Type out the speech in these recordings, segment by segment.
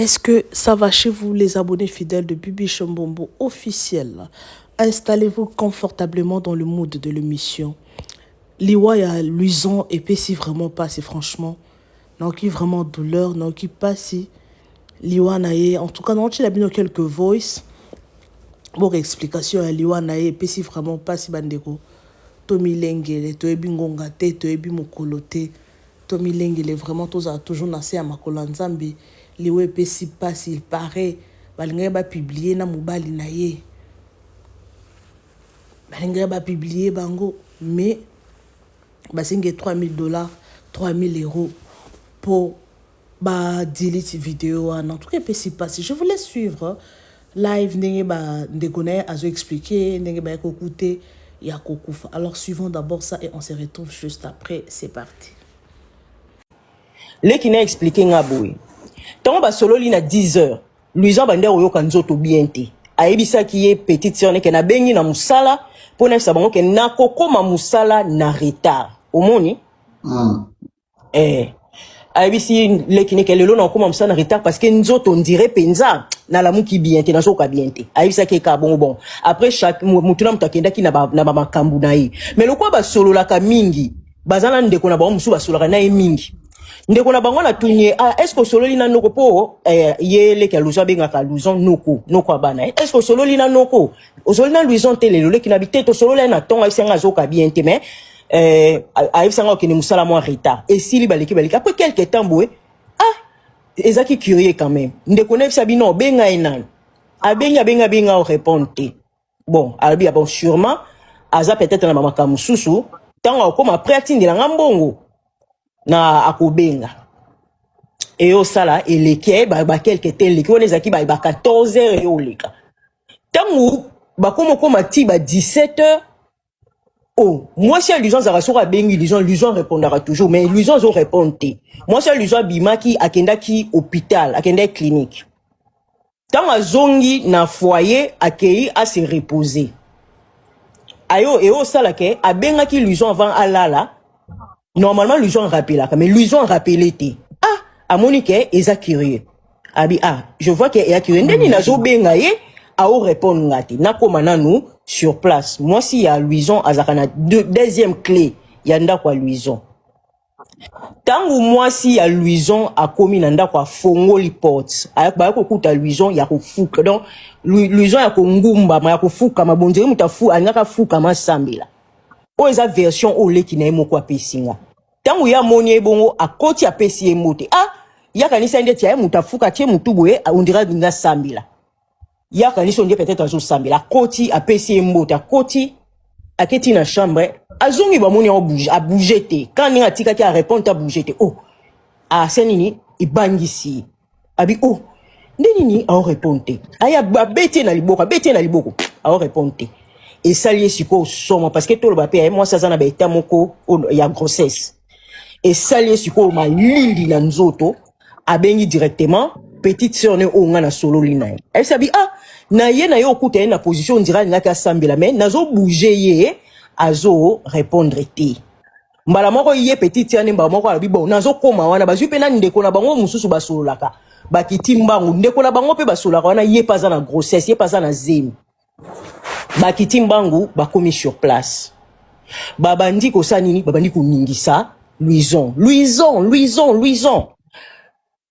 Est-ce que ça va chez vous, les abonnés fidèles de Bibi Mbombo officiel? Installez-vous confortablement dans le mood de l'émission. Liwa ya Luison epesi vraiment pasi, franchement. Naoki vraiment douleur, naoki pasi. Liwa na ye, en tout cas, naoki bino quelques voice. Bon, explication ya liwa na ye epesi vraiment pasi, bandeko. Tomilengele, toyebi ngonga te, toyebi mokolo te. Tomilengele vraiment, tozala toujours na se ya makolo ya Nzambe. Liwa epesi pasi. Il paraît balingaki bapublier na mobali na ye, balingaki bapublier bango, mais basengi 3000 $, 3000 €, mpo badelete video wana. En tout cas, epesi mpasi. Je vous laisse suivre live, ndenge bandeko na ye azoexpliquer ndenge baye kokute ya kokufa. Alors, suivons d'abord ça et on se retrouve juste après. C'est parti. Leki na expliquer nga boye: ntango basololi na 10 heures, Luison bande koyoka nzoto bien te. Ayebisaki ye petite sœur neke nabengi na mosala mpo nayebisa bango ke nakokóma mosala na retard, omoni. Ayebisi leki neke lelo nakokóma mosala na retard parce que nzoto ndire mpenza nalamuki bien te, nazoyoka bien te. Ayebisaki eka bongo. Bon, après, chaque motu na moto akendaki na bamakambo na ye, mais lokola basololaka mingi, baza na ndeko na bango mosusu basololaka na ye mingi. Ndeko na bango natuni ye: "Ah, est ce que osololi na noko?" Mpo ye leki ya Luison abengaka Luison noko, noko ya bana. "Est ce que osololi na noko, osololi na Luison te lelo?" Leki na bi te, tosololi ye na ntongo, ayebisi nga azoka bien te, mais ayebisi nga okende mosala mwa retard. Esili, baleki baleki. Après quelque temps boye, ah, ezaki curieux quand même. Ndeko nayebisa bino, obenga ye nani, abengi, abengi, abengi, arépondre te. Bon, alobi ya bon, sûrement aza peut-être na bamakambo mosusu. Ntango akokóma après, atindelanga mbongo na akobenga. Eyosala eleki baquelques te, eleki wana ezalaki ba 14 heures eyoleka. Ntango bakóma okóma ti ba 17 heures, oh, mwasi ya Luison azalaka, soki abengi Luison, Luison répondaka toujours, mais Luison azorépondre te. Mwasi ya Luison abimaki, akendaki hôpital, akendaki clinique. Ntango azongi na foyer, akei ase reposer. Ayo eyosala ke abengaki Luison avant alala. Normalement Luison rappelaka, mais Luison rappele te. Ah, amoni ke eza curieux. Abi: "Ah, je vois ke eya curieux, ndeni nazobenga ye, aorépondre nga te, nakóma nanu sur place." Mwasi ya Luison azalaka na deuxième clé ya ndako ya Luison. Ntango mwasi ya Luison akomi na ndako, afongoli porte, baya kokuta Luison ya kofuka. Donc Luison ya kongumbama, ya kofukama, bonzeli moto alingaka afukama, asambela. Oyo eza version oyo leki na ye moko apesi nga. Ntango ye amoni ye bongo, akoti, apesi ye mbote. Ah, ye akanisi ndeti aye moto afuka, atie motu boye, on dirait alingi asambela. Ye akanisi on dirait peut-être azosambela. Akoti, apesi ye mbote, akoti, aketi na chambre, azongi, bamoni yango bouge, abouge te. Kan ndenge atikaki, arépondre te, abouge te. Oh, ase nini ebangisi ye? Abi: "Oh, nde nini aorépondre te?" Aye, abeti ye na liboko, abeti ye na liboko, aorépondre te. Esali ye sikoyo somo, parce que toloba mpe aye mwasi aza na baétat moko oyo ya grossesse. Esali ye sikoyo malili na nzoto. Abengi directement petite sœur ne oyo nga nasololi na ye. Ayebisi abi: "Ah, na ye na ye okuta ye na position on dirait alingaki asambela, mais nazobouge ye, azo répondre te." Mbala moko ye petite sœur ne, mbala moko alobi: "Bon, nazokóma wana." Bazwi mpe na ndeko na bango mosusu basololaka, bakiti mbangu. Ndeko na bango mpe basololaka wana, ye mpe aza na grossesse, ye mpe aza na zemi. Bakiti mbangu, bakomi sur place, babandi kosala nini? Babandi koningisa Luison, Luison, Luison, Luison,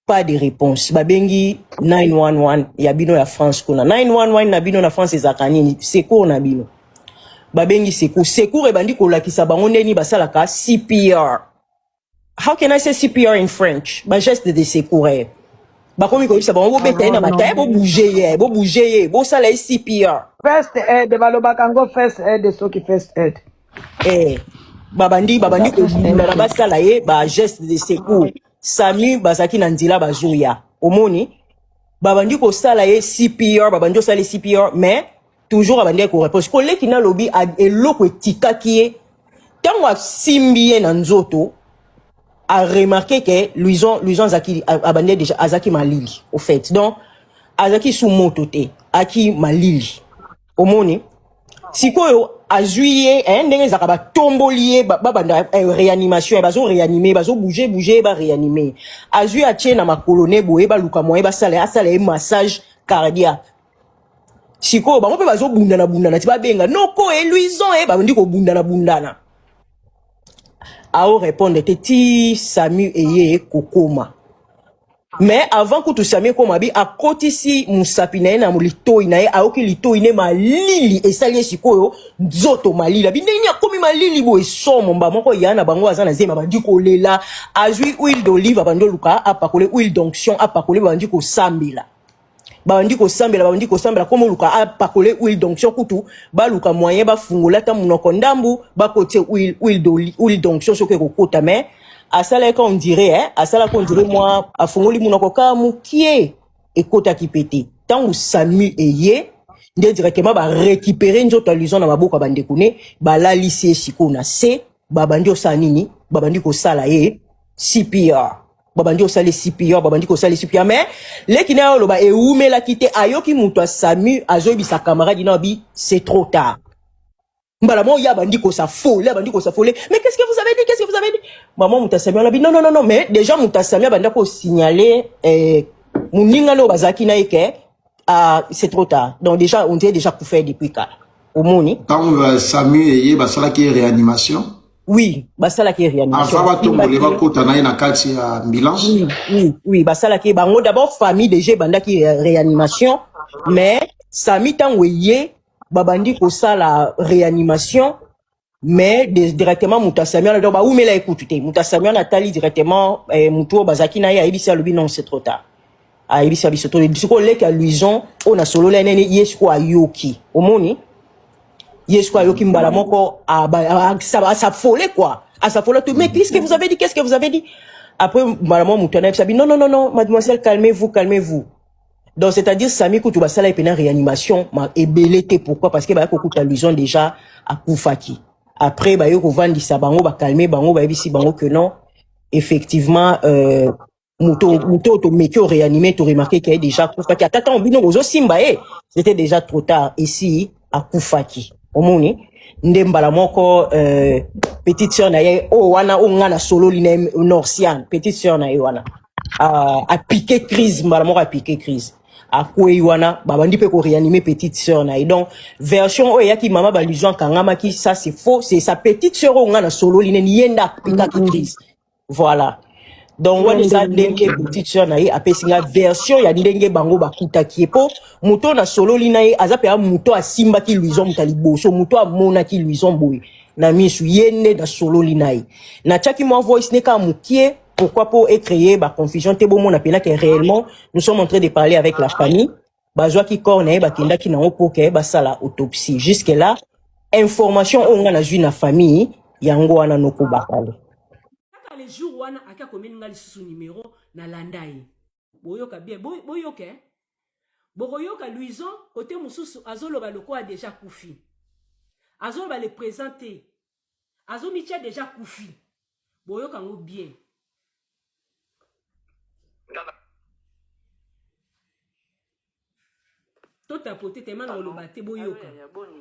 pas de réponse. Babengi 911 ya bino ya France kuna. 911 na bino na France ezalaka nini? Secours na bino. Babengi secours, secours ebandi kolakisa bango ndeni basalaka CPR. How can I say CPR in French? Bageste de secours. Bakomi koyebisa bango: "Bobeta ye na mata ye, bobouge ye, bobouge ye, bosala ye CPR." First aid, balobaka yango first aid, soki first aid. Babandi kobunda na basala ye bageste de secours. SAMU bazalaki na nzela, bazoya. Omoni, babandi kosala ye CPR, babandi kosala ye CPR, mais toujours abandi korépondre. Koleki nalobi eloko etikaki ye, ntango asimbi ye na nzoto, aremarquer ke Luison azalaki, abandi déjà, azalaki malili au fait. Donc azalaki su moto te, aki malili. Omoni sikoyo. azwi ye eh, ndenge ezalaka batomboli ye babanda eh, réanimation eh, bazo réanime bazo bouge bouge ba réanime azwi atie na makolo ne boye baluka moye basala asala ye massage cardiaque sikoyo bango mpe bazobundana bundana ti babenga noko e luison e babandi kobundana bundana ao répondre te ti samu eye kokoma. Mais avant kutu Sami ekoma bi akotisi musapi na ye na litoi na ye, ayoki litoi ne malili esali ye sikoyo nzoto malili abi ndenge nini akomi malili boye somo. Mba moko ya na bango aza na zemi abandi kolela, azwi huile d'olive abandi oluka apakole huile d'onction apakole, babandi kosambela babandi kosambela babandi kosambela komo oluka apakole huile d'onction kutu baluka moyen bafungola ata monoko ndambu bakotie huile, huile d'oli- huile d'onction soki ekokota. Mais asalaki on dirait eh, asalaki on dirait mwa afungoli monoko kaka mokie ekotaki mpe te. Ntango samu eye nde directement barécupere nzoto ya Luison na maboko ya bandeko ne, balalisi ye sikoyo na se, babandi kosala nini? Babandi kosala ye CPR, babandi kosala CPR, babandi kosala CPR. Mais leki na ye oloba ewumelaki te, ayoki moto ya samu azoyebisa camarade na abi c'est trop tard. Mbala moko ye abandi kosafole, abandi kosafole, mais qu'est-ce que vous avez dit, qu'est-ce que vous avez dit? Mama moto ya sami alobi non, non, non, non. Mais déjà moto ya sami abandi kosignale eh, moninga oyo bazalaki na ye ke ah, c'est trop tard, donc déjà on dirait déjà kufa depuis kala omoni. Ntango basamu eye basalaki ye réanimation? Oui, basalaki ye réanimation. Avant batombole bakota na ye na kati ya ambulance? Oui, basalaki bango d'abord famille déjà ebandaki réanimation, mais sami ntango eye babandi kosala réanimation, mais directement moto asami wana, donc baumela ye kutu te. Moto asami wana atali directement eh, motu oyo bazalaki na ye ayebisi, alobi non, c'est trop tard. Ayebisi biso to sikoyo leki ya Luison oyo nasolola ye nene, ye sikoyo ayoki, omoni ye sikoyo ayoki mbala moko asafole quoi, asafole tout. Mais qu'est-ce que vous avez dit, qu'est-ce que vous avez dit? Après mbala moko moto anayebisa bi non, non, non, non, mademoiselle, calmez-vous, calmez-vous. Donc c'est-à-dire sami kutu basala ye mpena réanimation ma ebele te. Pourquoi? Parce que baya kokuta Luison déjà akufaki. Après baye kovandisa bango, bakalme bango, bayebisi bango que non, effectivement moto moto oyo tomeki oréanime, toremarke ke ye déjà akufaki, ata ntango bino bozosimba ye c'était déjà trop tard, esi akufaki. Omoni nde mbala moko petite sœur na ye oyo wana oyo nga nasololi na ye, Norciane, petite sœur na ye wana apike crise, mbala moko apike crise, akwei wana, babandi mpe koréanime petite sœur na ye. Donc version oyo eyaki mama balusion akangamaki, ça c'est faux, c'est sa petite sœur oyo nga nasololi neni, ye nde apikaki crise. Voilà, donc wana eza ndenge petite sœur na ye apesi nga version ya ndenge bango bakutaki ye. Mpo moto oyo nasololi na ye aza mpenza moto asimbaki Luison, moto ya liboso, moto amonaki Luison boye na misu, ye nde nasololi na ye. Natiaki mwa voice ne kaka mokie. Pourquoi? Mpo ecréer baconfusion te, bomona mpena ke réellement nous sommes en train de parler avec la famille. Bazwaki corps na ye, bakendaki nango mpo ke basala autopsie. Jusque là information oyo nga nazwi na famille yango wana noko bakale. Kaka le jour wana ake akomeli nga lisusu numero, nalanda ye. Boyoka bien, boyoka eh? Bokoyoka Luison kote mosusu azoloba lokola deja kufi, azoloba le présent te, azomitia deja kufi. Boyoka yango bien. Totapote tema na koloba te, boyoka. Yaya, boni?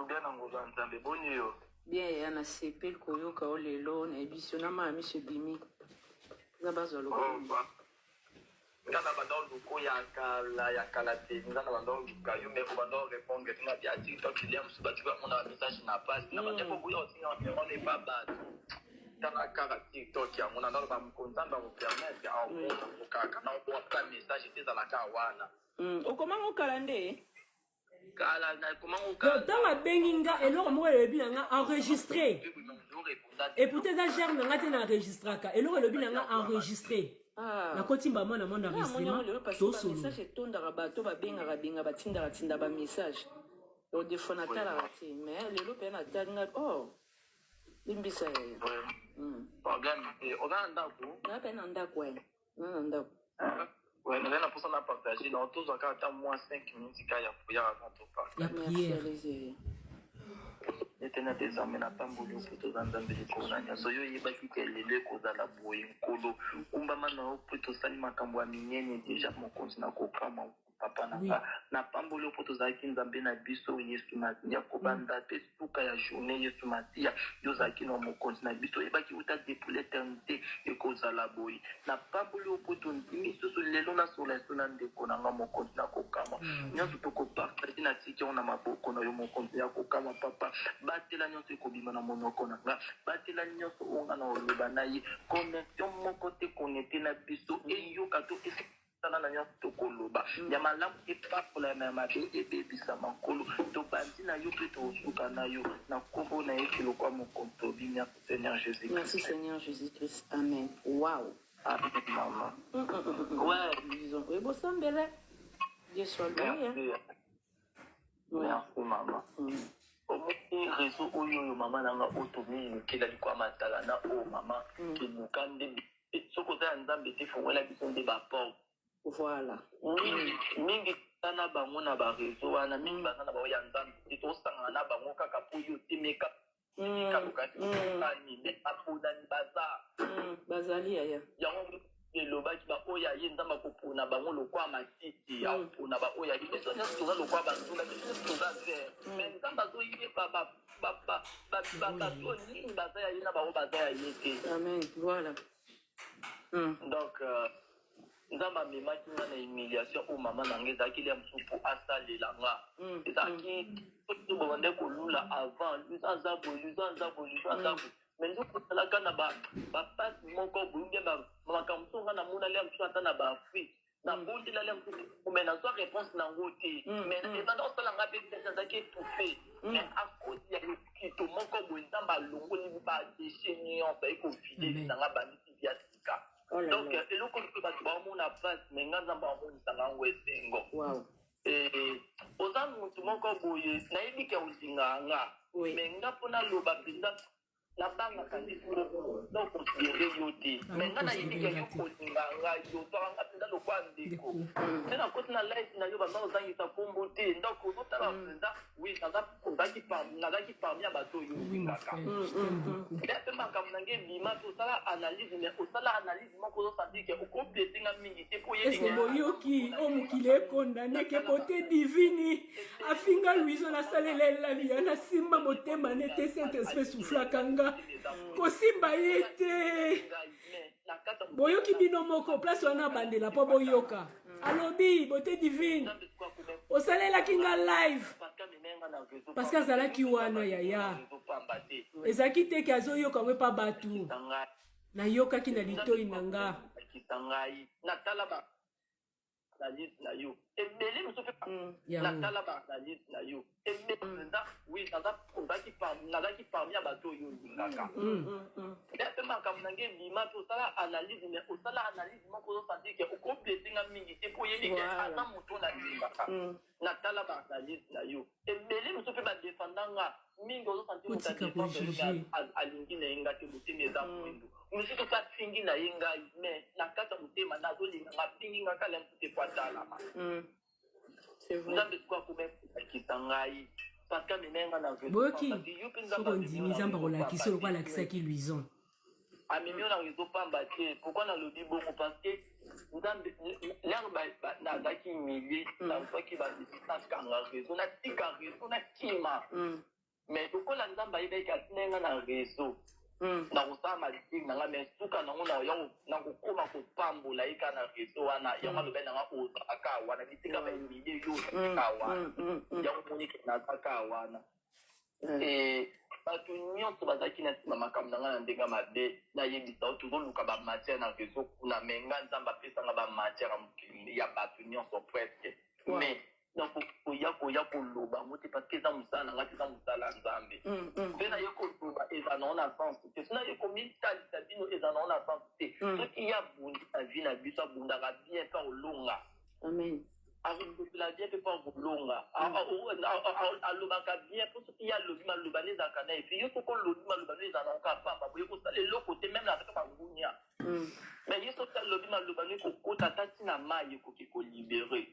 Bien na ngolu ya Nzambe, boni yo? Bien yaya, nasepeli koyoka yo lelo, nayebisi yo na mayi ya miso ebimi. Nzambe azwa Oh, lokumu. ba. Nga na banda oluka ya kala ya kala penza, na banda oluka yo mais obanda orepondre te. Nga bia TikTok lia mosusu bato bamona ba message na pasi na banda koboya otinga ba numero epa bato. Tala kaka TikTok yango na naloba moko Nzambe akopermettre aomona yango kaka na obwaka message te, ezalaka wana. Okomango kala nde? Kala nakomango Donc kala. ntango abengi nga, eloko moko elobi na nga enregistré, et pourtant eza genre na nga te na enregistraka. Eloko elobi na nga enregistré, Ah. nakoti mbama na mwana Nga namoni yango enregistrement lelo parce que ba tosolo. message etondaka bato babengaka benga batindaka tinda ba message. Donc des fois natalaka te mais lelo mpe natali nga oh limbisa yaya. Problème te, oza na ndako? Na mpe na ndako eh. Na na ndako. Ouais, nazali na mposa na partage na tozwa kaka ata mwa 5 minutes kaka ya prière avant ya topartage. Merci, prière. allez-y yaya. Ete na désormais napamboli yo mpo toza Nzambe likolo na nyonso. Yo oyebaki ke lelo ekozala boye. Nkolo, kumbama na yo mpo tosali makambo ya minene deja. Mokonzi na kokamwa. Papa na Oui. nga, napamboli yo mpo tozalaki Nzambe na biso Yesu Masiya, kobanda te suka ya journée. Yesu Masiya, yo ozalaki na mokonzi na biso, oyebaki uta depuis l'éternité ekozala boye. Napamboli yo mpo tondimi susu lelo nasola so na ndeko na nga, mokonzi na kokamwa. Nyonso tokopartage, natiki yango na maboko na yo, mokonzi ya kokamwa. Papa, batela nyonso ekobima na monoko na nga, batela nyonso oyo nga na oloba na ye. Connexion moko te connecte na biso eyoka to esala na nyonso tokoloba ya malamu, epakola ya mabe ebebisama. Nkolo, tobandi na yo mpe tokosuka na yo, na nkombo na Yesu lokwa mokonzi tobi. Merci Seigneur Jésus. Merci Seigneur Jésus-Christ. Amen. Wow. Amen, mama. Ouais. Disons, oui, bosambela. Dieu soit loué, hein. Merci. Merci, mama. Omoni réseau oyo mama na nga, oyo tomilukela likwa matala na oyo mama, toluka nde soki oza ya Nzambe te, fongola biso nde baporte. Mingi mingi toza na bango na baréseau wana, mingi baza na bango ya Nzambe te. Tosangana na bango kaka mpo yo temeka kalokasi ani nde baponani baza. Bazali yaya. Yango elobaki baoyo aye, Nzambe akopona bango lokwa matiti, akopona baoyo aye. Biso nyonso toza lokwa bandunda, biso nyonso toza vert, mais Nzambe azoyeba bato nini baza ya ye na bango baza ya ye te. Amen. Voilà. Donc Nzambe amemaki nga na humiliation oyo, mama na nga, ezalaki lia mosusu mpo asalela nga. Ezalaki bobande kolula avant Luza aza boye, Luza aza boye, Luza aza boye, mais nzoki ozalaka na bapasi moko boye, bien makambo mosusu nga namona lia mosusu ata na baAfrique, nabondela lia mosusu, mais nazwa réponse nango te. Mais ebanda kosala nga mpe nazalaki étouffé, mais à cause ya lokito moko boye, Nzambe alongoli badéchets nyonso, aye kovider nanga, bandisi bia sika. Oh là Donc là. eloko mpe bato baomona pasi, mais nga Nzambe amonisanga yango esengo. Oza motu moko boye, nayebi ke olingaka nga. Mais nga mpo naloba mpenza, nabangaka nde na considérer yo te, mais nga nayebi ke yo kolinga nga, yo ozwaka nga mpenza lokwa ndeko. Nde nakoti na live na yo, banda ozangisa nkombo te. Donc ozotala mpenza, oui, nazalaki parmi ya bato oyo olingaka. Nde mpe makambo na ngai ebima mpe osala analyse, mais osala analyse moko ozosentir ke okoblesser nga mingi te mpo oyebi. Eske boyoki o mokili ekondane ke Beauté Divine afinga Louison? Nasalela elabi ya nasimba motema nete Saint Esprit soufflaka nga kosimba ye te. Boyoki bino moko place wana, bandela mpo boyoka. Alobi Beauté Divine osalelaki nga live parce que azalaki wana yaya. Ezalaki te ke azoyoka ngo epa bato, nayokaki na litoi na nga. Ngai natala ba analyse na yo ebele mosusu mpe. Yango. Natala ba analyse na yo ebele mpenza, oui, nazalaki parmi ya bato oyo olingaka. Nde mpe makambo na ngai ebima mpe osala analyse, mais osala analyse moko ozosentir ke okoblesser nga mingi te mpo oyebi ke aza moto nalingaka. Natala ba analyse na yo ebele mosusu mpe badefanda nga mingi, ozosentir moto Otika adefendre yo, kojuger. mais alingi na ye nga te, motema eza mwindu. Mosusu mpe afingi na ye ngai, mais na kati ya motema nazolinga nga, afingi nga kala mosusu te po atalama. C'est vrai. Nzambe sikoyo akoma kolakisa ngai parce que amema nga na réseau. Boyoki. Pamba te yo mpe Nzambe Soki amemi ondimi yo na Nzambe réseau akolakisa pamba lokola te. alakisaki Louison. Amemi yo na réseau pamba te. Pourquoi nalobi bongo? Parce que Nzambe, l'heure nazalaki humilie, nazwaki nakanga réseau, natika réseau, nakima. Mais lokola Nzambe ayebaki atina nga na réseau, nakosala madire na nga, mais suka nango nakokóma kopambola ye kaka na réseau wana. Yango alobi nanga ozalaka wana bisika bahumilie yo, ozalaka wana. Yango monike nazaka wana. Bato nyonso bazalaki na nsima makambo na ngai na ndenge mabe, nayebisa o tozoluka bamatière na réseau kuna, mais nga Nzambe apesanga bamatière ya mokili ya bato nyonso presque. Mais donc koya koloba yango te parce que eza mosala na ngai te, eza mosala ya Nzambe. Mpe naye koloba eza nango na sens te. So naye komitalisa bino, eza nango na sens te. Soki ye abundi na vie na biso, abundaka bien mpe akolonga. Amen. Akolobela bien mpe mpo akolonga. Alobaka bien mpo soki ye alobi, maloba nde ezalaka na efe. Yo soki olobi, maloba no ezala nango kaka pamba boye, kosala eloko te, même na kaka bangunia. Mais ye soki alobi, maloba no ekokota ata ntina mai, ekoki kolibérer.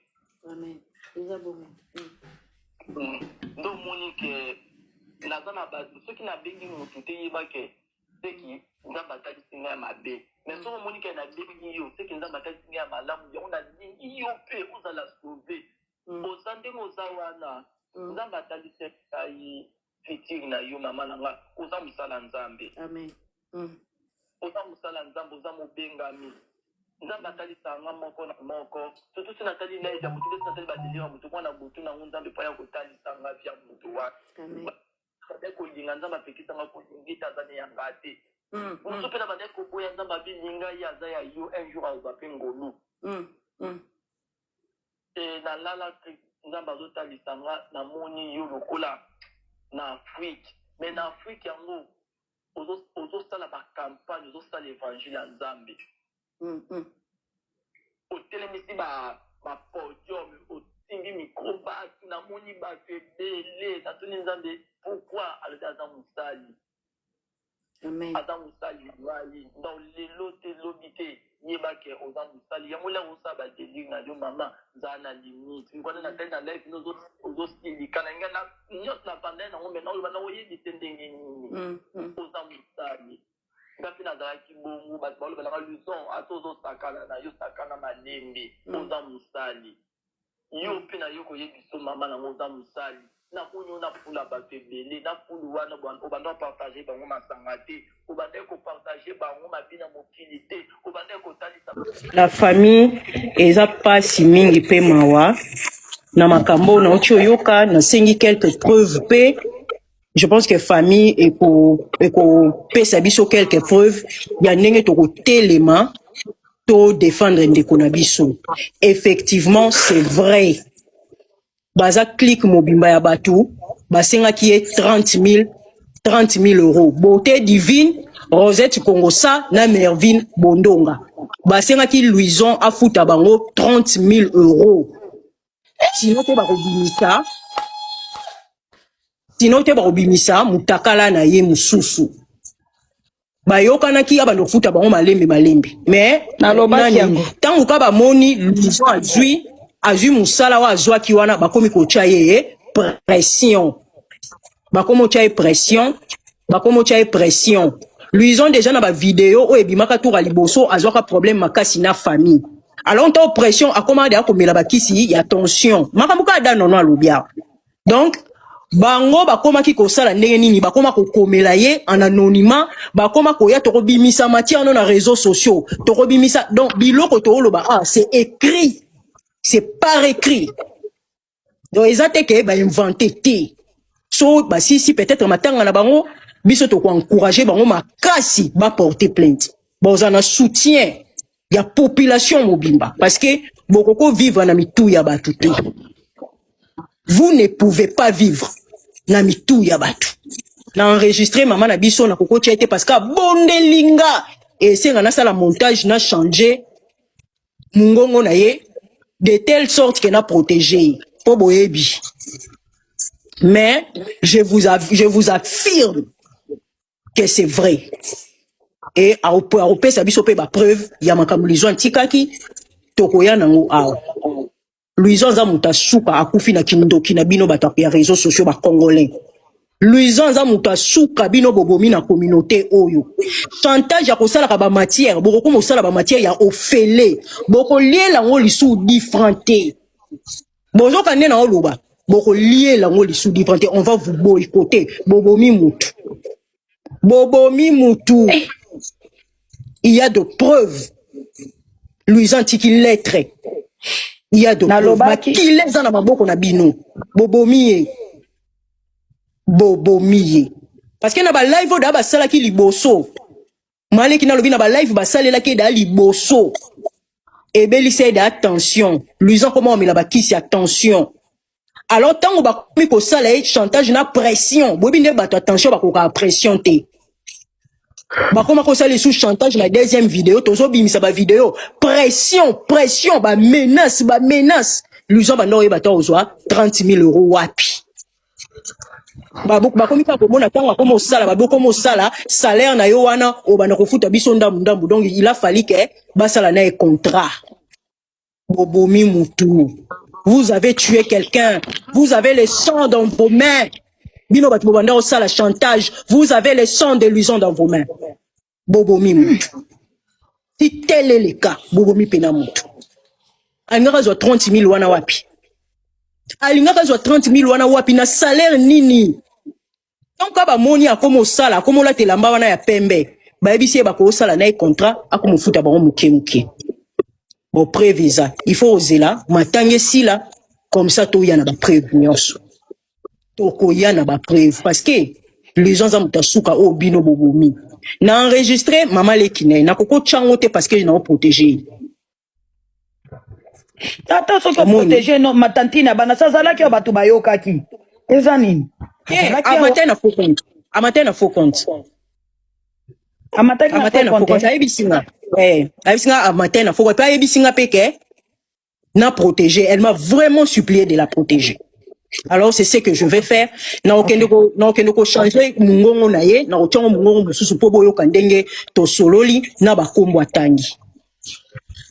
Amen. Eza bongo. Nde omoni ke naza na bato, soki nabengi motu te, yeba ke seki Nzambe atalisi ngai ya mabe. Mais soki omoni ke nabengi yo, seki Nzambe atalisi ngai ya malamu. Yango nalingi yo mpe ozala sauvé. wana, Nzambe atalisi ngai futur na yo, mama na nga. Oza mosala Nzambe. Amen. Oza mosala Nzambe, oza mobengami. Nzambe atalisaka nga moko na moko, surtout so natali live ya motu, so natali badélire ya motu mwana butu nango, Nzambe mpo ya kotalisa nga vie ya motu wana. Amen. Bandaki kolinga, Nzambe apekisanga kolingi te, aza ne yanga te. Mosu mpe na bandaki koboya, Nzambe abilinga ye, aza ya yo, un jour azwa mpe ngolu. E nalala, Nzambe azotalisa nga, namoni yo lokola na Afrique, mais na Afrique yango ozosala bacampagne, ozosala évangile ya Nzambe. Otelemisi bapodium, osimbi micro, bato, namoni bato ebele. Natuni Nzambe pourquoi, alobi aza mosali. Amen. Aza mosali na ngai. Donc lelo te, lobi te, yebake oza mosali yango. Lero osala badélire na yo, mama, nzala na limite. Nkwana natali na live no, ozosilika na ngai nyonso na vandai nango, mai naoloba na oyebi te ndenge nini. Oza mosali. Nga mpe nazalaki bongo, bato balobelaka Luison, ata ozosakana na yo, sakana malembe. Oza mosali, yo mpe na yo koyebi so mama nango, oza mosali. Namoni yo nafula bato ebele na fulu wana, obanda opartage bango masanga te, obandaki kopartage bango mabi na mokili te, obandaki kotalisa. La famille, eza mpasi mingi mpe mawa na makambo oyo nauti oyoka. Nasengi quelques preuves mpe je pense que famille ekopesa biso quelques preuves ya ndenge tokotelema to défendre ndeko na biso. Effectivement, c'est vrai, baza clique mobimba ya bato basengaki ye 30 000, 30 000 euros. Beauté Divine, Rosette Kongosa na Mervine Bondonga basengaki Louison afuta bango 30 000 euros, sinon te bakobimisa, sinon te bakobimisa mutakala na ye mosusu. Bayokanaki abanda kofuta bango malembe malembe, mais Nalobaki nani, yango. Ntango ka bamoni Louison azwi mosala oyo azwaki wana, bakomi kotya ye pression, bakomi otya ye pression, bakomi otya ye pression. Louison déjà na bavideo oyo ebimaka tour ya liboso, azwaka problème makasi na famille. Alors ntango pression akomaka deya komela bakisi ya tension, makambo kaka da nono alobi awa. Donc bango bakomaki kosala ndenge nini? Bakoma kokomela ye en anonymat, bakoma koya, tokobimisa matière no na réseaux sociaux, tokobimisa. Donc biloko tooloba, ah, c'est écrit, c'est par écrit. Donc eza te ke bainvente te. So basisi peut-être matanga na bango, biso tokoencourage bango makasi baporter plainte, bozala na soutien ya population mobimba, parce que bokoko vivre na mitu ya bato te. Vous ne pouvez pas vivre na mitu ya bato. Na enregistré mama na biso, na kokotia te, parce que abondeli nga, esenga nasala montage, na changer mongongo na ye de telle sorte que na protéger ye mpo boyebi. Mais je vous affirme que c'est vrai et akopesa biso mpe bapreuve ya makambo Louison atikaki, tokoya nango awa. Louison aza moto asuka akufi na kindoki na bino bato ya réseaux sociaux bacongolais. Louison aza moto asuka, bino bobomi na communauté oyo. Chantage ya kosalaka bamatière, bokokoma kosala bamatière ya ofele, bokoliela yango lisusu différent te. Bozoka nde na oloba, bokoliela yango lisusu différent te. On va vous boycotter. Bobomi mutu, bobomi mutu. Il y a de preuves, Louison atiki lettre, il y a de preuves. Nalobaki. Makila eza na maboko na bino. Bobomi ye, bobomi ye, parce que na balive oyo daa basalaki liboso, maleki nalobi na balive basalelaki eda liboso, ebelisa eda attention. Louison koma omela bakisi ya tension. Alors ntango bakomi kosala ye chantage na pression, boyebi nde bato attention bakokaka pression te, bakoma kosala lisusu chantage na deuxième vidéo. Tozobimisa bavideo, pression, pression, bamenace, bamenace. Louison banda oyeba ta ozwa 30 000 euros wapi? Bakomi kaka komona ntango akoma osala, babokoma osala salaire na yo wana, obanda kofuta biso ndambu ndambu. Donc il a fallu ke basala na ye contrat. Bobomi mutu, vous avez tué quelqu'un, vous avez le sang dans vos mains. Bino bato bobanda osala chantage, vous avez le sang de Luison dans vos mains. Bobomi mutu. Si tel est le cas, bobomi pena mutu. Alingaka azwa 30 000 wana wapi? Alingaka azwa 30 000 wana wapi na salaire nini? Tant ka bamoni akoma osala, akoma olata elamba wana ya pembe, bayebisi ye bakosala na ye contrat, akoma ofuta bango moke moke. Bon, preuve eza, il faut ozela matanga esila, comme ça toya na bapreuve nyonso. Tokoya na bapreuve parce que les gens aza moto asuka oyo bino bobomi. Na enregistre mama leki na ye, nakokotya yango te parce que nao protéger ye. Ata soki Omoni. Oprotege no matantine ya bana, so azalaki oyo bato bayokaki eza nini? Te. Azalaki awa. Amatin na faux compte, amatin na faux compte. Amataki na Amatin faux na faux compte. compte. Ayebisi nga, ayebisi nga amatin na faux compte, mpe ayebisi nga mpe ke na protéger. Elle m'a vraiment supplié de la protéger, alors c'est ce que je vais faire. Nakokende ko nakokende kochanger mongongo na ye, nakotiango mongongo mosusu mpo boyoka ndenge tosololi na bakombo atangi.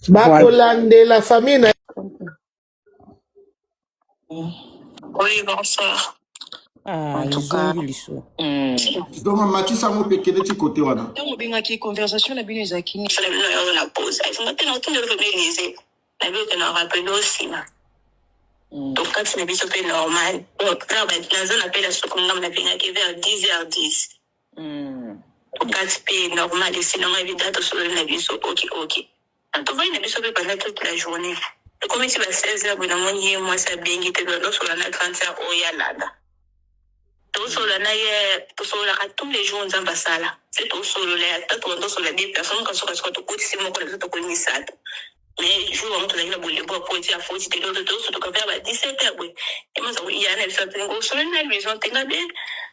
Voilà. Bakolandela famille na Oui, bonsoir. Ah, En tout cas, ezongi liso. Donc matisa yango mpe kende ti kote wana. Ntango obengaki, conversation na bino ezalaki nini? Sur la na pause. Afinga te na otuna eloko ebelise. Na bi na rappele nsima. Tokati na biso mpe normal. Bon, naza na pe na suku ngambo, nabengaki vers 10h10. Tokati mpe normal, esinanga ebida, tosololi na biso ok. Tovandi na biso mpe pendant toute la journée. Ekomi ti ba 16h boye, namoni ye mwasi abengi te. Tosola na 30h oyo alanda. Tosolola na ye, tosololaka tous les jours. Nzambe asala se tosolola, ata tobanda tosolola deux personnes, kasuka tokotisi moko na biso, tokoyi misato. Mais jour yango tozalaki na bolembo, akoti afoti te. Loto tosotoka vers ba 17 heures boye, emaza ya na biso atinga osololi na Luison tenga be.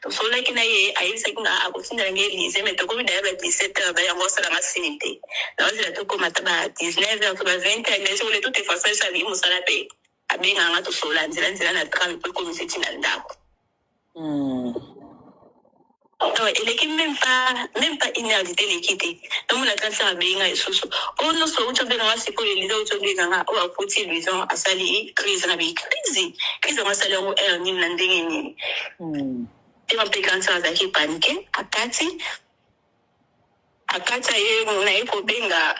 Tosololaki na ye, ayebisaki nga akotindela ngai Elise, mais tokomi daya ba 17 heures, bayango asalanga sini te. Naozela tokóma ata ba 19 heures to ba 20 heures, mais sokole toute façon esali mosala mpe abenganga, tosolola nzela nzela na tram mpo ekomisa eti na ndako. Donc eleki même pas une heure dite eleki te, namona grande sœur abengi nga lisusu oyo nyonso outi obenganga sikoyo. Eliza outi obenganga oyo akuti Luison asali crise na bi crise yango asali yango heure nini na ndenge nini te. Mpe grande sœur azalaki paniqué, akati aye naye kobenga,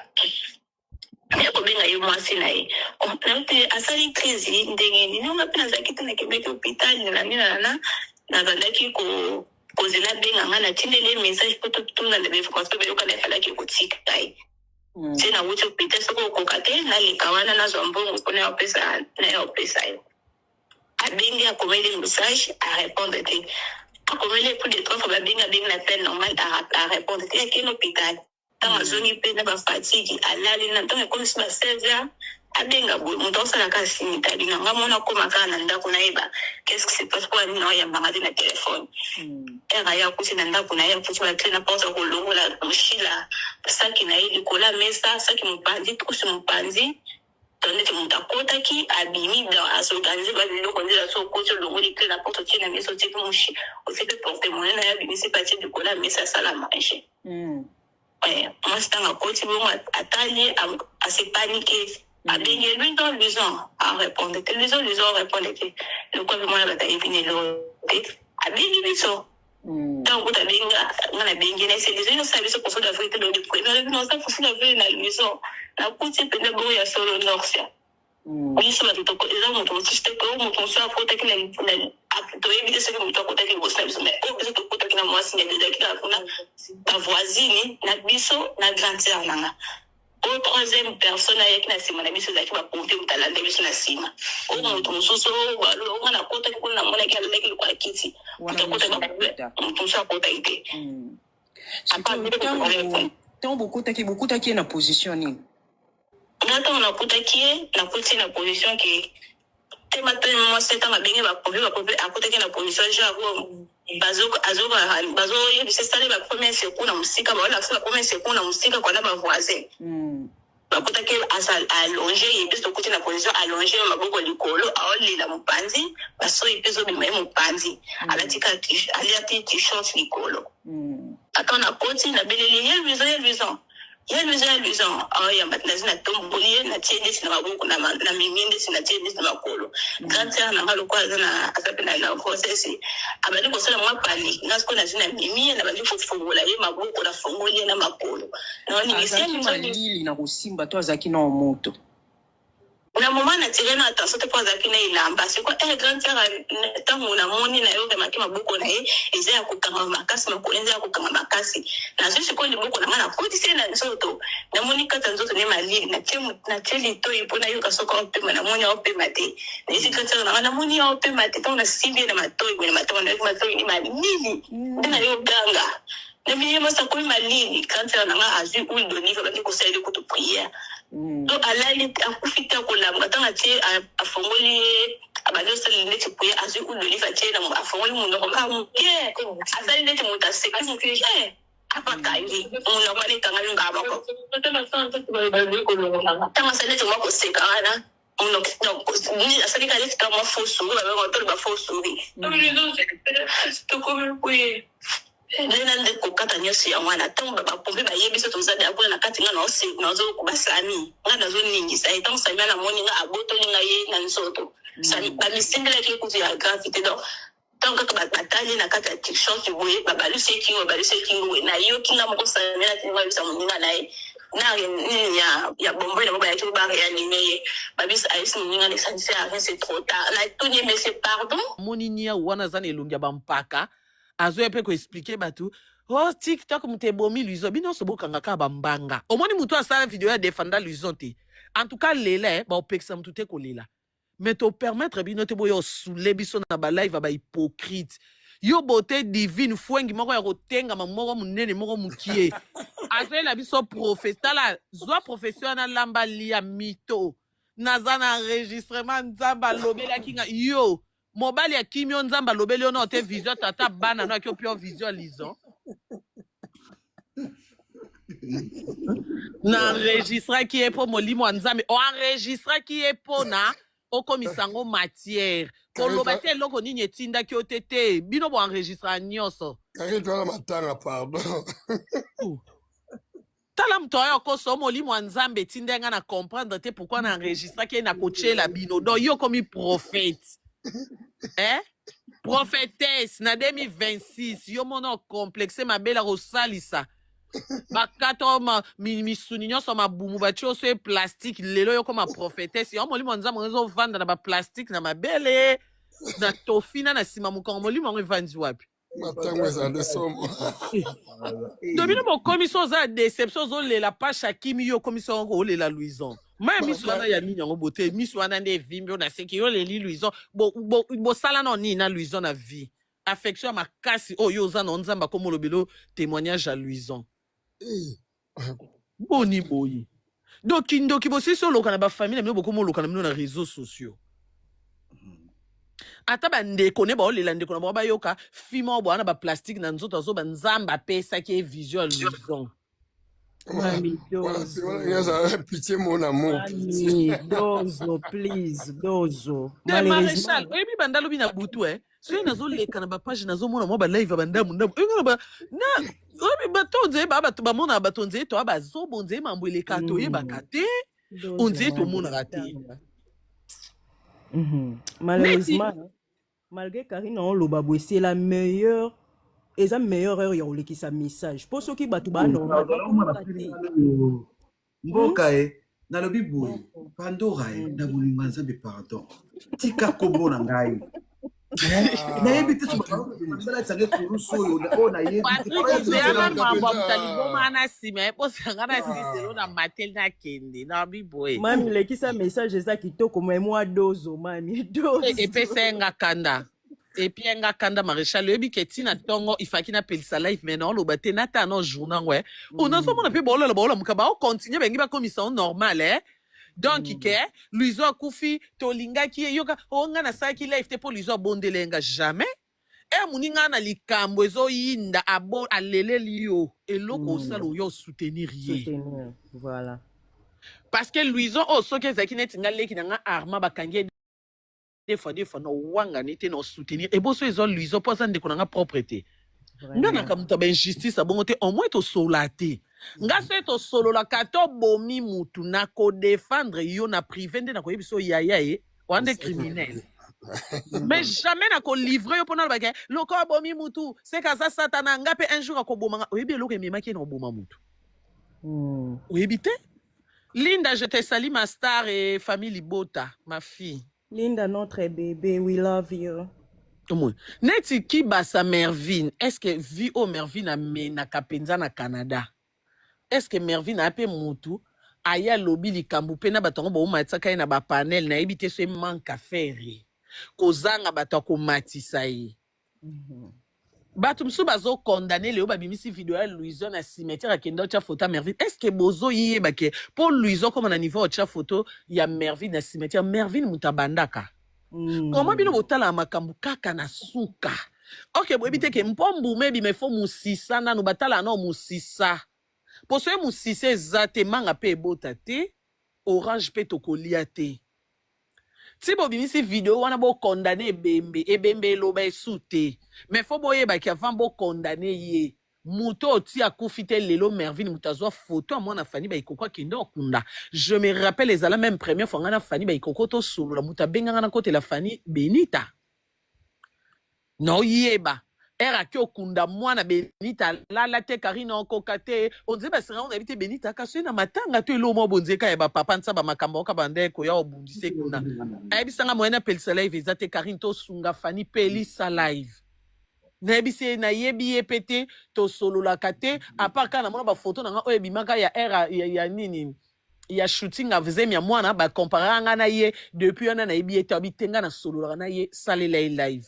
naye kobenga ye mwasi na ye. Oh, nayebi te asali crise ndenge nini. Nga mpe nazalaki te, nakendaki hôpital na nini na nazalaki ko kozela abenga nga, natindeli ye message mpo totuna na parce que beyoka nafalaki kotika ye se nawuti hôpital. Soki okoka te, naleka wana nazwa mbongo mpona ya opesa na ya opesa yo. Abengi, akomeli message, arépondre te. Akomeli plus de trois fois, babengi, abengi na peine normal, arépondre te. Akende hôpital, ntango azongi mpe na bafatigue, alali. Na ntango ekomisi ba 16 heures, abenga boye, moto aosalaka asimi tabi na nga mona akóma kaka na ndako, nayeba qu'est-ce qui se passe, po anini oyambanga te na telefone. Ere aye, akuti na ndako na ye, akuti baclé na porte, kolongola moshila saki na ye likolo ya mesa, saki mopanzi, trousse mopanzi. To neti moto akotaki, abimi, asorganize babiloko nzela. So okoti, olongoli clé na porte, otie na mesa, otie mpe moshi, otie mpe porte monnaie na ye, abimisi mpe atie likolo ya mesa, asala manger. Mwasi ntango akoti bongo, atali, ase paniqué, abengi Luison, Luison arépondre te, Luison, Luison arépondre te. Lokola mpe mwana bato ayebi na eloko te, abengi biso. Ntango kuta abengi nga, nabengi na ese Luison, osala biso poisson d'avril te? Lodi premier alobi nosa poisson d'avril na Luison, nakuti mpenza bongo ya solo norsia. Biso bato eza moto mosusu te, po moto mosusu akotaki na, toyebi te soki moto akotaki liboso na biso, mais oyo biso tokotaki na mwasi na ezalaki kaka kuna bavoisine na biso na grande sœur na nga. Oyo troisième personne ayaki na nsima na biso ezalaki bapompier, moto alanda biso na nsima. Oyo moto mosusu oyo nga nakotaki kuna, namonaki alandaki lokola kiti, moto akotaki, moto mosusu akotaki te. Ntango bokotaki, bokutaki ye na position nini? Nga ntango nakutaki ye, nakuti ye na position ke tema te. Mwasi ntango abenge bapompier, bapompier akutaki na position genre bazoyebisa esali bapremier secours na mosika, baolakisa bapremier secours na mosika kwana bavoisin. Bakutaki allongé ye, biso tokuti na position allongé, maboko likolo, aolela mopanzi, basoi mpe ezobima ye mopanzi, alati alati t-shirt likolo. Ata nakoti, nabeleli ye: "Luison, ye Luison, ye Luison, ye Luison." Aoyamba te. Nazi natomboli ye, natie ndeti na maboko, na mimi ndeti natie ndeti na makolo. Grande sœur na nga lokola aza na aza mpe na grossesse, abandi kosala mwa panique. Nga sikoyo nazwi na mimi ye, nabandi kofongola ye maboko, nafongoli ye na makolo, naoningisi. Azalaki malili na kosimba to azalaki na moto? Na moment na tire na attention te po azalaki na elamba sikoyo eh grande sœur tango na moni na yo remarque maboko na ye eza ya kokanga makasi makolo eza ya kokanga makasi nazwi sikoyo liboko na ngai nakotisi ye na nzoto namoni kati ya nzoto ne malili natie natie litoyi mpo nayoka soki aopema namoni aopema te nayesi grande sœur na ngai namoni aopema te ntango nasimbi ye na matoyi boye na matama nayoki matoyi ne malili nde nayo ganga na miye mwasi akomi malili grande sœur na ngai azwi huile d'olive abandi kosalela kutu prière Donc alali te akufi te akolamuka ntango atie afongoli ye abandi osalela neti prière azwi huile d'olive atie na afongoli monoko kaka moke asali neti moto aseki moke apakangi monoko wana ekangami mbala moko ntango asali neti mwa koseka wana monoko asali kaka neti ka mwa faux sourire babengaka toloba faux sourire tokomi boye Nde na nde kokata nionso yango wana tango ba pompier baye biso toza deja kuna na kati nga nazo ba Samy nga nazo ningisa ye tango Samy wana amoni nga abotoli nga ye na nzoto Samy ba misimbelaki ye kutu ya grave te donc tango kaka batali na kati ya t-shirt boye babalusi ye kingo babalusi ye kingo boye nayoki nga moko Samy wana atindi nga ayebisa moninga na ye na nini ya ya bomboy na bango bayaki ba reanimer ye babisi ayebisi moninga na ye ça ne sert à rien c'est trop tard natuni ye monsieur pardon Moni niawu wana aza na elongi ya ba mpaka azoya pe ko expliquer batu oh tiktok moto ebomi luison bino nyonso bokanga kaka bambanga omoni moto asala video ya defenda luison te en tout cas lela eh, baopekisa moto te kolela mais topermettre bino te boya osule biso na balive ya bahypocrite yo beauté divine fwengi moko ya kotengama moko monene moko mokie azoyela biso profe tala zwa profession wana lamba lia mito naza na enregistrement nzambe alobelaki nga yo mobali akimi yo nzambe alobeli yo nao te vision tata bana no aki opio vision lison na enregistraki ye mpo molimo ya nzambe oenregistraki ye mpo na okomisa yango matière koloba te eloko nini etindaki yo te te bino boenregistraka nyonso Karine wana matanga pardon. Tala moto oyo akosa yo molimo ya nzambe etinda nga na comprendre te pourquoi na enregistraki ye na kotiela bino donc yo okomi prophète eh? prophétesse na 2026 yo mona ocomplexe mabele kosalisa bakata ma, mi, misuni nyonso mabumu batie oso ye plastique lelo yo okoma prophétesse yo molimo ya nzambe yango ezovanda na baplastique na mabele na tofina na nsima mokongo molimo yango evandi wapi matango ezala nde somo to bino bokomi so oza deception ozolela pasha akimi yo okomi so olela louison mai miso wana ya nini yango bote miso wana nde evimbi yo naseki yo oleli louison bosala nao nini na louison na vie affection ya makasi oyo yo oza na nzambe akomi olobelo témoignage ya louison boni boye donc kindoki bosilisi oloka na bafamille na bino bokomi oloka na bino na réseaux sociaux ata bandeko ne baolela ndeko na bango bayoka fi moko boa na baplastique na nzoto azoba nzambe apesaki ye vision ya louison Mami Dozo. Wana pitié mon amour pitié. Mami Dozo, please, Dozo. Te maréchal oyebi banda lobi na butu eh soki nazoleka na bapage nazomona mwa balive ya bandamu ndamu oyebi nga na ba na oyebi bato onzeye ba bato bamonaka bato onzeye toya bazoba onzeye mambo eleka toyebaka te onzeye tomonaka te Malheureusement, malgré Karine oloba boye c'est la meilleure eza meilleure heure ya kolekisa message mpo soki bato ba normal bakoyoka te mboka e nalobi boye pandora e na bolingo ya nzambe pardon tika kombo na ngai nayebi te sobalatisa ngai kurusu oyo oyo nayebi Patrick ozeyaka mambo ya moto ya liboma wana nsima ye mposa nga na siselo na mateli nakende na biboye mami lekisa message eza kitoko me mwa dozo mami dozo epesa ye nga kanda epia nga kanda maréchal oyebi ke ntina ntongo ifaki napelisa live mai naoloba te nata no journée yango e o nazomona mpe baolala baolamuka baokontinue bengi bakomisa o normal e donc mm. ke luizo akufi tolingaki ye yoka o nga nasalaki live te mpo luizo abondela ye nga jamais e moninga na likambo ezoyinda abo aleleli yo eloko osala oyo osoutenir ye soutenir voilà parce que luizo oyo soki ezalaki neti nga leki na nga arma bakangi ye deux fois deux fois na owangani te na osoutenir eboso eza luizo mpo aza ndeko na nga propre te nga naka moto ya bainjustice abongo te au moins tosolola te nga soki tosololaka tobomi mutu na kodefendre yo na privé nde nakoyebisa yo yaya ye wana nde criminel mais jamais nakolivre yo mpo nalobaka loko abomi mutu seke aza satana nga mpe un jour akoboma nga oyebi eloko ememaki ye na koboma mutu oyebi te. Linda, je te salue ma star et famille Libota, ma fille. Linda, notre bébé, we love you. Omoni. Neti kibasa Mervine, est-ce que vie oyo Mervine amenaka mpenza na Canada? Est-ce que Mervine aya mpe mutu aye alobi likambo mpe na bato yango baomatisaka ye na bapanel, nayebi te so emanque à faire ye kozanga bato ya komatisa ye. Bato mosusu bazokondane lelo, babimisi video ya Louison na cimetière akende otya foto ya Mervine. Est ce que bozoyeba ke mpo Louison akoma na niveau otya foto ya Mervine na cimetière, Mervine moto abandaka? Koma bino botalaka makambo kaka na suka. Ok, boyebi te ke mpo mbuma ebima ifo mosisa nanu, batalaka nao mosisa. Mpo soki mosisa eza te, manga mpe ebota te, orange mpe tokolia te. Ti bobimisi video wana bokondane ebembe, ebembe eloba esu te. Mais fo boyebaki avant bokondane ye moto oyo ti akufi te lelo. Mervine moto azwa foto ya mwana Fani Baikoko akende okunda. Je me rappelle, ezala même première fois ngai na Fani Baikoko tosolola, moto abenganga na kotela Fani Benita. Naoyeba ere ake okunda mwana Benita alala te. Karine okoka te, onzee basinga ngo nayebi te. Benita kasi na matanga to eloko moko bonzeka ya bapapa nsa bamakambo oka banda koya obundise kuna, ayebisanga moyen apelisa live eza te. Karine, tosunga Fani, pelisa live. Nayebisi ye nayebi ye mpe te, tosololaka te, à part kaka namona bafoto na nga oyo ebimaka ya ere ya nini, ya shooting ya zemi ya mwana, bakomparaka nga na ye. Depuis wana nayebi ye te. Abi te, nga nasololaka na ye, salela ye live.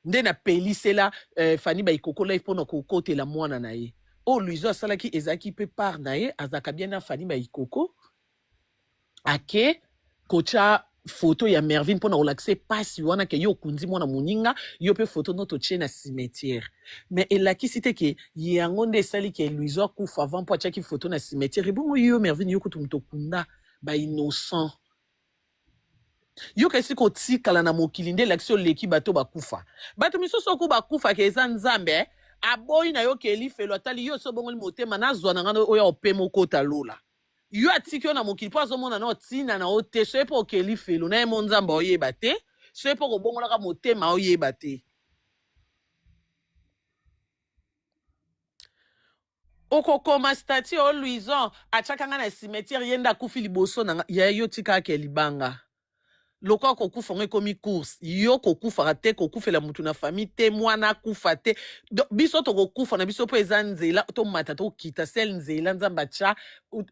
Nde napelisela Fani Baikoko live mpona kokotela mwana na ye. Oyo Luizo asalaki ezalaki mpe part na ye, azalaka bien na Fani Baikoko. Ake kotya foto ya Mervine mpona kolakisa epasi wana ke yo okundi mwana moninga, yo mpe foto no totie na cimetière. Mais elakisi te ke yango nde esali ke Luizo akufa avant, mpo atiaki foto na cimetière. Ebongo yo Mervine, yo kutu moto okunda bainnocent, yoka esi kotikala na mokili nde elakisi oleki bato bakufa. Bato misusu oku bakufaka eza Nzambe aboyi na yo ke lifelo atali yo so obongoli motema, nazwa na ngai oyo opema okota lola. Yo atiki yo na mokili mpo azomona na ntina na yo te. Soki mpo okeli felo na ye mo Nzambe oyeba te, soki mpo kobongolaka motema oyeba te, okokoma statut o Louison atiaka nga na cimetière, ye nde akufi liboso na nga. Ya yo tikaka libanga lokola kokufa ngo ekomi course. Yo kokufaka te, kokufela mutu na famille te, mwana akufa te. Biso tokokufa na biso mpo eza nzela tomata tokita, sel nzela Nzambe atya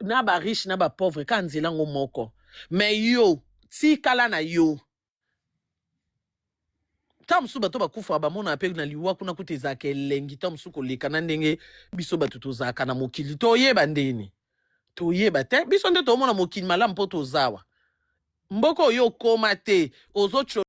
na bariche na bapauvre kaka nzela ngo moko. Mais yo tikala na yo. Ntango mosusu bato bakufaka bamonaka mpe na liwa kuna kuta ezalaka elengi ntango mosusu koleka na ndenge biso bato tozalaka na mokili. Toyeba ndeni toyeba te, biso nde tomona mokili malamu mpo tozawa mboka oyo okoma te ozotyo.